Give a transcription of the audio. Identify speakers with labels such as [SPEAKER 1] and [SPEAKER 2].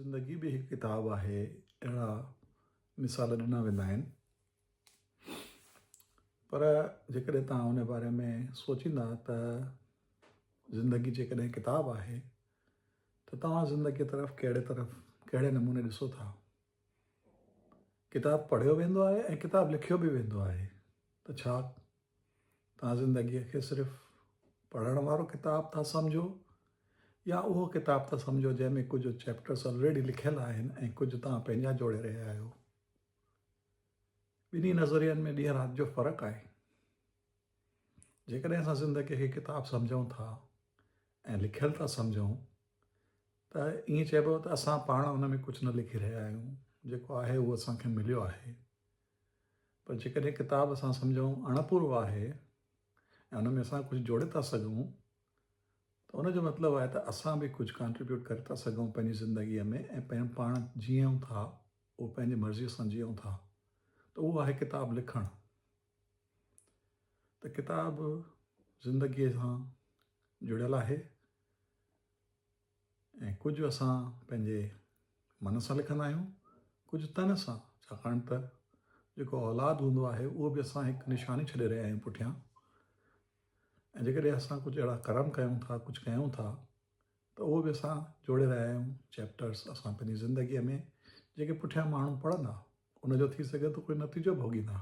[SPEAKER 1] زندگي به هڪ ڪتاب آهي اهڙا مثال ڏنا ويندا آهن پر جيڪڏهن توهان ان باري ۾ سوچيندا ته زندگي جيڪڏهن ڪتاب آهي ته توهان زندگي طرف ڪهڙي طرف ڪهڙي نموني ڏسو ٿا. ڪتاب پڙهيو ويندو آهي ۽ ڪتاب لکيو به ويندو آهي ته ڇا توهان زندگيء کي صرف پڙهڻ وارو ڪتاب ٿا سمجهو يا اهو ڪتاب ٿا سمجهو جنهن ۾ ڪجهه چيپٽرس آلريڊي لکيل آهن ۽ ڪجهه توهان پنهنجا جوڙي رهيا آهيو. ٻنهي نظرين ۾ ڏينهن رات جو فرق آهي. جيڪڏهن اسان زندگيء کي ڪتاب سمجهون ٿا ۽ لکيل ٿا سمجهون ته ائين چئبو ته اسان پاڻ ان ۾ ڪجهه نه لکي رهيا آهيون، جيڪو آهي اهو اسان کي مليو آهي. پر جيڪڏهن ڪتاب اسان سمجهون اڻپورو آهي ۽ ان ۾ اسان ڪجهه جوڙي ٿا سگهون ته ان جو مطلب آهي ته اسان به ڪجهه ڪانٽريبيوٽ ڪري ٿا سگهون پنهنجي زندگيء ۾ ۽ پنهن پاڻ جيئون ٿا اهو پنهنجي مرضيء سان جيئون ٿا ته اهو آهي ڪتاب لکڻ ته ڪتاب زندگيء سان جڙيل آهي ۽ ڪجهه اسان پنهنجي من سان لکندا آهيون ڪجهه تن سان ڇاڪاڻ ته جيڪو اولاد هوندو آهي اهو به اسان هڪ نشاني ڇڏي رهيا آهيون پٺيان ۽ جيڪڏهن اسان ڪجهه اهڙا ڪرم ڪيون ٿا ڪجهه ڪيون ٿا ته اهو به اسان جوڙي رهيا آهيون چيپٽرس اسان پنهنجي زندگيء ۾ جيڪي پٺيان ماڻهو پڙهندا ان جو ٿي سگهي ٿو ڪوئي نتيجو ڀوڳيندا.